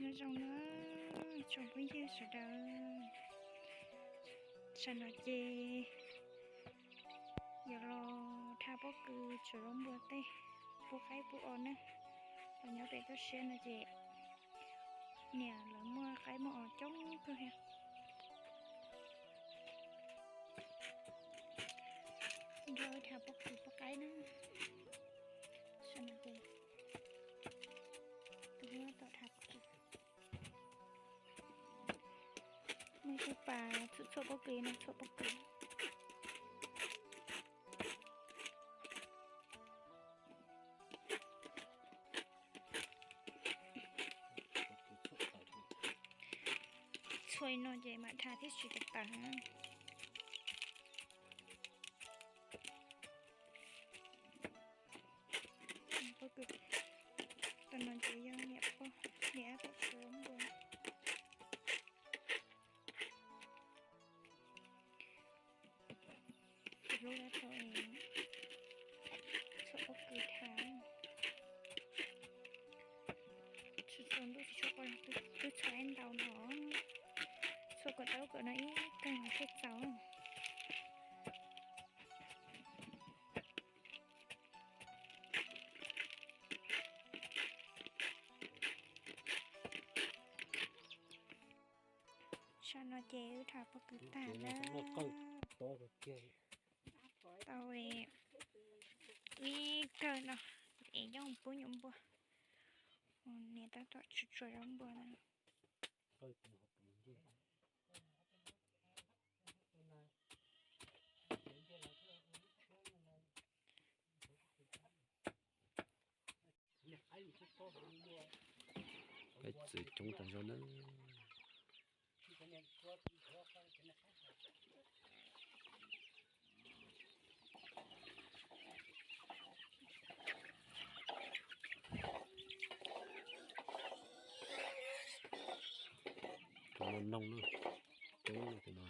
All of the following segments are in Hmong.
Nyob zoo na tsoom phooj ywg sawv daws, tam no ces yuav los dhau pob kws tsuav zaub npua tej, pub qaib pub os na. Los nyob pem toj siab no ces niam lawv muaj qaib muaj os coob kawg thiab. Nrog wb dhau pob kws pub qaib na. Tam no ces wb tab tom dhau pob kws. Muaj ib tug pas txhum txhuam pob kws no, txhuam pob kws. Txhuam no ces mam dhau thiaj tsis tawv tawv. Tam no ces yog niam pog, niam pog tsuav npua. Tus hlub tab tom txhuam pob kws dhau. Txhua txhua ntuj tsis tshua pom los twb txhuam ntau no. Txhuam kom tau kom no ib kawg mas thiaj txaus. Tam no ces wb dhau pob kws tag na. Tau ib kawg no es coj pub nyuam npua. Niam tab tom tsuav zaub npua na. Qaib txwv coob tas zog na. Cov no noog na, coob no.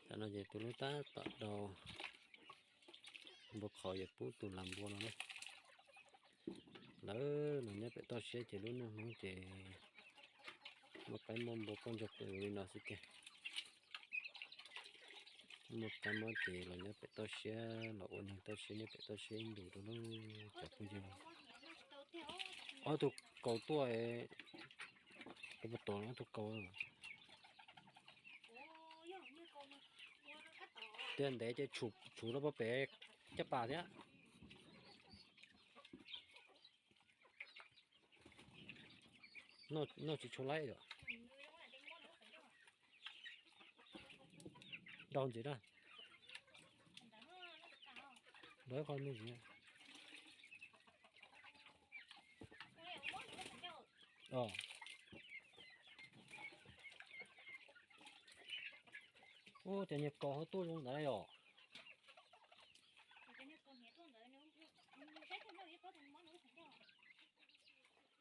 Tam no ces tus hlub tab tom rau npua qhauv yuav pub tus lam npua no na. Lawv los nyob pem toj siab ces lub neej Hmoob ces muaj qaib muaj npua quaj ntsuag qw li no xwb tiag. Muaj qaib muaj ces los nyob pem toj siab los ua neeg toj siab nyob pem toj siab ib ntus rau lub cov phooj ywg. Ob tug kaus tuaj, tus puas tom ob tug kaus. Tiag ntev ces tshuv rau pem caj pas thiab. Noj tsis tshua laib yom. Daug ntxiv na. Lawv qhov me ntsis. Ua cas niag kaus ho tuaj zoo ntawd yom.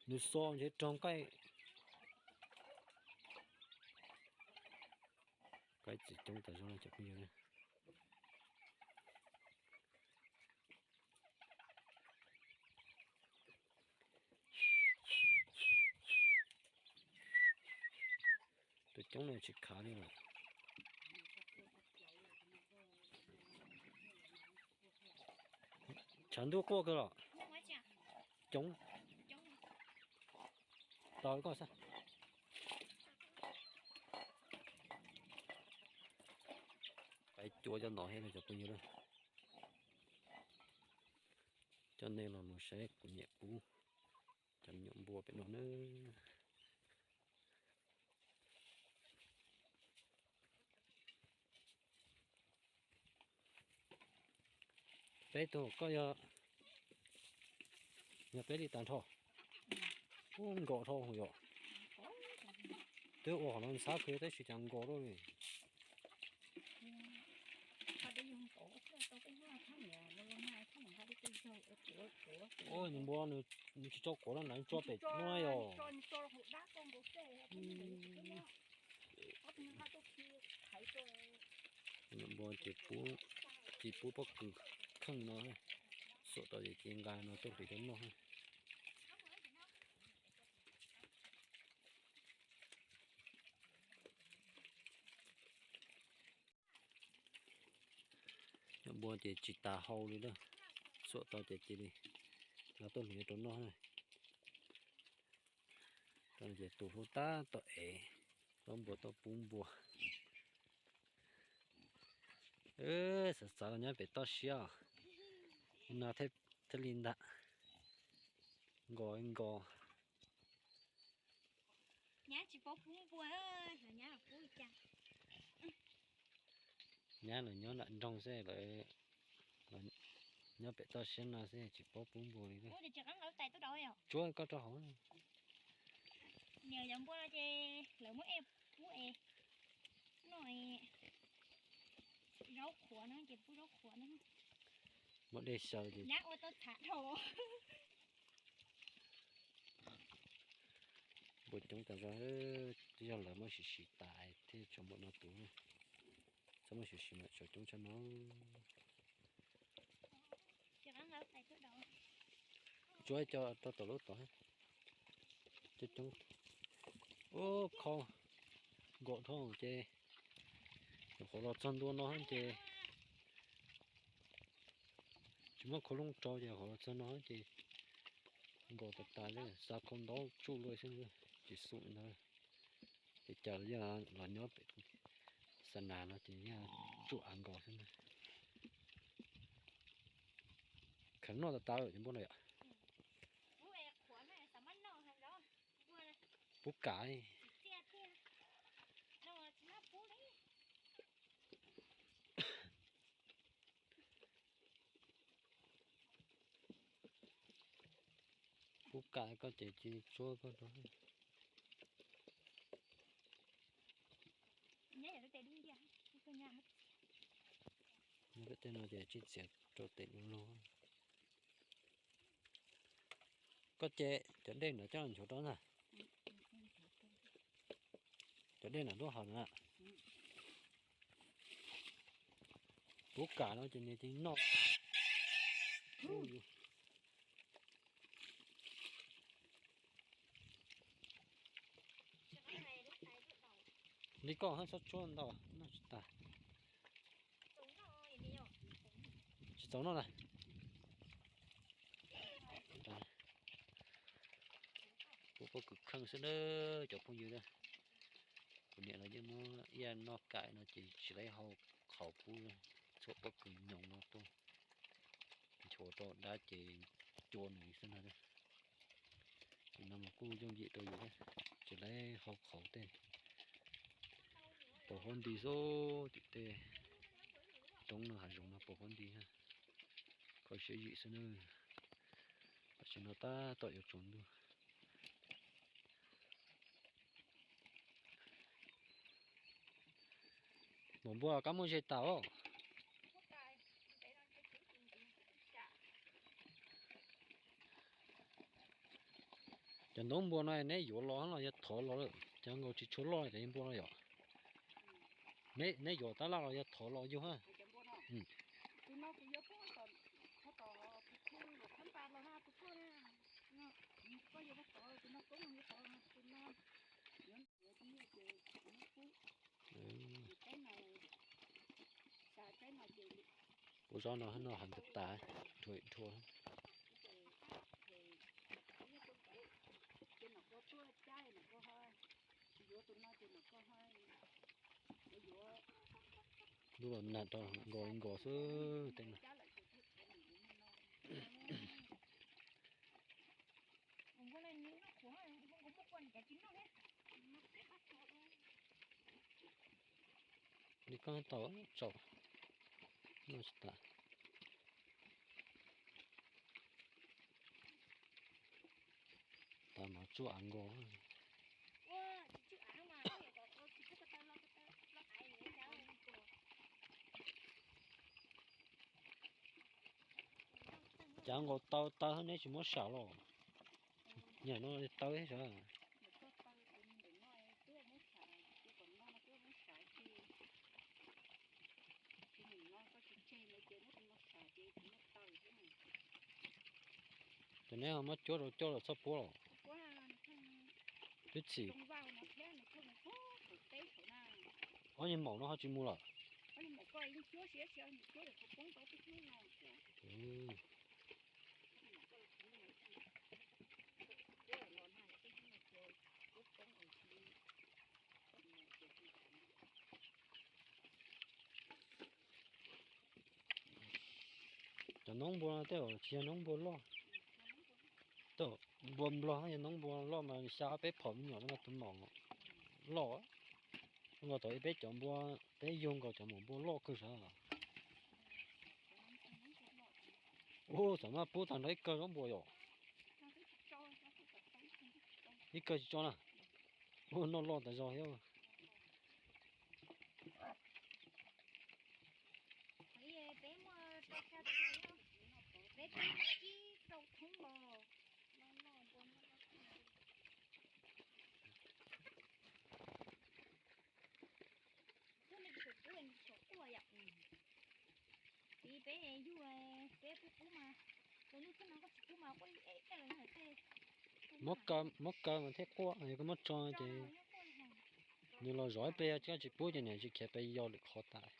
Nws xo ntshe raug nqaij. Qaib txwv coob tas zog cov phooj ywg. Tus coob no tsis khav li lawm. Tshav ntuj quaj kawg los coob. Tos koj xwb. Peb cuab cov ntov thiab cov phooj ywg na. Coj nej los mus saib kuv niam pub cov me nyuam npua pem no na. Peb tug koj yog, yog peb li tas nrho. Ub, nkos dhau yom. Twb ua qhov no ntxhab kawg tab sis cas nkos dhau li. Npua nws tsis tso quav no na, tso pem no yog. Npua ces pub, ces pub pob kws kheej no, xuam tau ces nqa no tuaj hliv rau noj. Npua ces tsis tas hau li lawm, xuam tau ces cia li nqa tuaj hliv rau noj. Ces tus hlub tab tom ev, tau npua tau pub npua. Xav xav los nyob pem toj siab os, no thiaj li ntag. Nkos nkos. Nyab tsis paub pub npua, nyab los pub li cas. Nyab lawv nyob nram nroog xwb, lawv nyob pem toj siab no xwb tsis paub pub npua li. Tsuab koj rau hauv. Niam yov npua no ces lawv muab es pub es noj, zaub qhuav no ces pub zaub qhuav no. Muab dej xyaw ces nyab ua tau txhav dhau. Npua coob tas zog, twb yog lawv muab sim sim tas thiaj tso npua no tus. Txhob muab sim sim mam tso coob tshaj no. Tsuab coj rau tom lub tod. Coob coob. Ub, kho nkaum dhau ces, qhov los txog ntua no ces tsis muaj khau looj rau ces qhov los txog no ces nkaus tas tas li, xa khau ntaub tsuj luaj xwb, tsis xum ntawd. Ces cas los yog los nyob pem xa nas no ces yog tsuj av nkaus xwb na. Khaws noj tas tas cov npua no yom. Pub kam. Pub kam koj ces cia tsuab koj rau. Nyob pem tej no ces tsis txiav rau tes lug lug. Koj ces cov dej ntawd coj los nchuav rau ntag. Cov dej ntawm lub hauv na. Pub kam no ces nws cia li noj. Li koj hab txhob tsuab ntau, noj tsis tas. Tsis txaus noj na. Pub pob kws kheej xwb na cov phooj ywg na. Kuv niam lawv yeej muab ib yam noj kam no ces tsis laib hau qhauv, pub txhuam pob kws nyoos no tuaj nchuav rau dab ces cua nws xwb na. Ces no mas kuj yooj yim rau yus thiab, tsis laib hau qhauv tej. Pos huab nti xwb, tim tej roob no hav zoov no pos huab nti, kho siab yim xwb na. Tam sim no tab tom yuav tsaus ntuj. Npua, npua kab muaj ze tas os. Cov ntoo npua no neb yuav los los yog thov los lawm, cov nkaus tsis tshua loj cov npua no yom. Neb yuav tab laj los yog thov los yug ha. Kuv zov no no heev tas tas, dhuav dhuav. Lub los nag rau nkaus nkaus xwb tej no. Li koj tau tsaus, noj tsis tas. Tas mas tsuaj av nkaus. Cav nkaus taw taw neb tsis muab sam los? Nyam no taw thiab sav. Ces neb ho muab cuab rau coj los txhob puab los? Twb txim. Ob niag maum no ho tsis mus lawm? Cov noob npua tej zaum tsis yog noob npua loj. Tej zaum npua nplog yog noob npua loj mas xya ob peb phaum me nyuam no mas tus maum loj. Zoo nkaus thaum ub peb cov npua, peb yug nkaus cov maum npua loj kawg sav. Ua, txawm maj pub tag nrho ib kawg zaub npua yom. Ib kawg tsis tso na. Ua, noj loj tas zog thiab. Peb muaj rau xya tus, peb twb muaj tsib rau thoob los. Peb yug, peb pub pub mas, lawv nug txog no koj tsis pub mas quaj ib los yog hais tej. Muab kaw mas thiaj quaj, yog koj muab tso ces nws los zov ib pliag, koj tsis pub ces nws tsis khiav pes yos lwm qhov tas.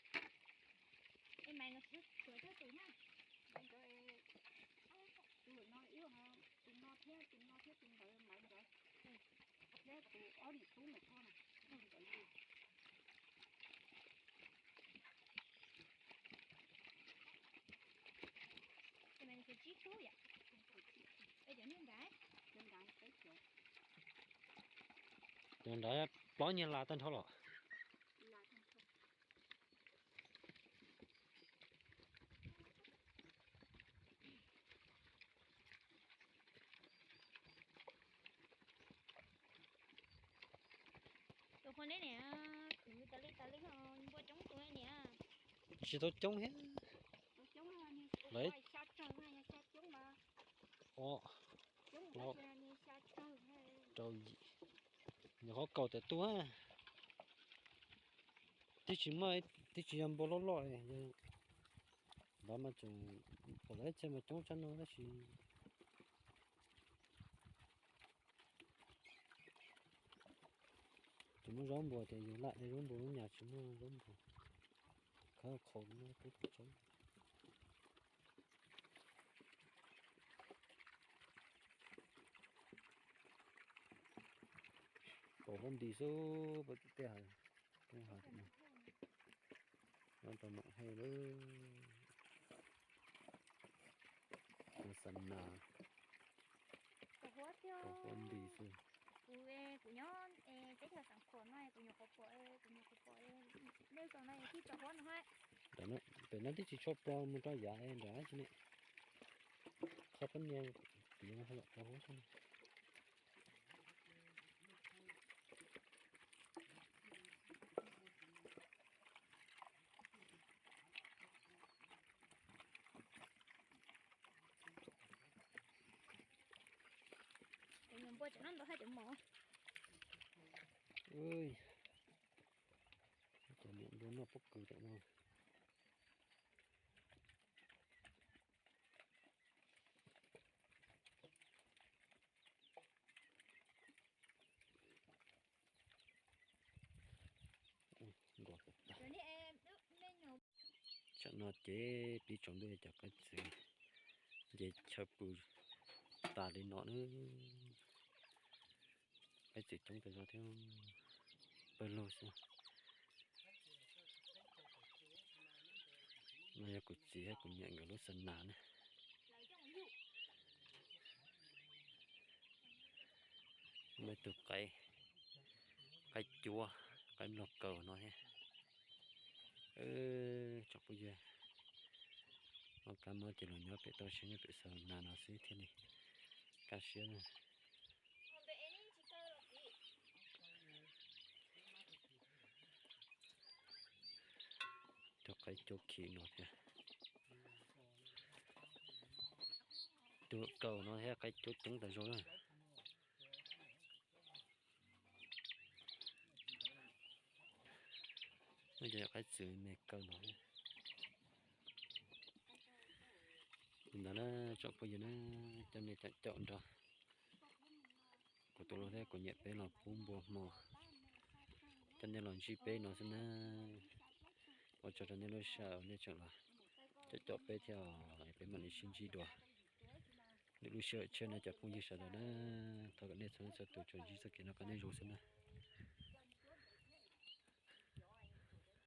Cov nrad plaub nyiag las tag nrho los. Tus qhua neb niam khwv tas li tas li, npua coob tus niam. Tsis tau coob thiab. Lawv o, plaub, rau yim, nyuam qhuav kaum tawm tuaj. Twb tsis muaj, twb tsis yog npua loj loj li. Ntawd mas tseem pom lawv ib txhia mas coob tshaj no tab sis tsis muaj zaub npua ces yus lam de zaub npua lub nyas tsis muaj zaub npua. Khawb qhaus no peb tsis tsob. Pom huab ntis xwb, tej ha, tej ha, no tau mam hej lawm. Xa nas, pom huab ntis xwb. Kuv, kuv nyob teb chaws Xeev Khuam no, kuv nyuam qhuav pom, kuv nyuam qhuav pom nej zaum no thiaj tso huab no. Pem no twb tsis tshua pom mus rau yav nrad tsis ne. Qhov pab niag piav no yom, rau huab xwb. Cov niam npua tseem noj ntau hab cov mov. Cov niam npua noj pob kws tam no. Tsam no ces pib tsaus ntuj cov qaib txwv nce chaw pw tas li no na. Qaib txwv coob kawg zog thiab, pawg lug xwb. No yog kuv txiv thiab kuv niam nkawd lub xa nas na. Muaj ib tug qaib, qaib cuab, qaib nplog kaws no thiab. Tsoom phooj ywg, ua kab mob ces los nyob pem toj siab nyob pem xa nas no xwb thiaj li kaj siab na. Cov qaib cuab khi no thiab. Tus kaus no thiab qaib coob coob tas zog na. No ces qaib txwv me kaw no. Li ntawd na, tsoom phooj ywg na, coj nej caum caum nrog kuv tus hlub thiab kuv niam peb los pub npua hmo, coj nej los ntsib peb no xwb na. Ua tsaug rau nej lub sij hawm nej tseem los caum caum peb thiab, peb mam li sib ntsib dua lwm lub sij hawm tshiab na cov phooj ywg sawv daws na. Thov kom nej txhua leej txhua tus tsuas ntsib txoj kev noj qab nyob zoo xwb na.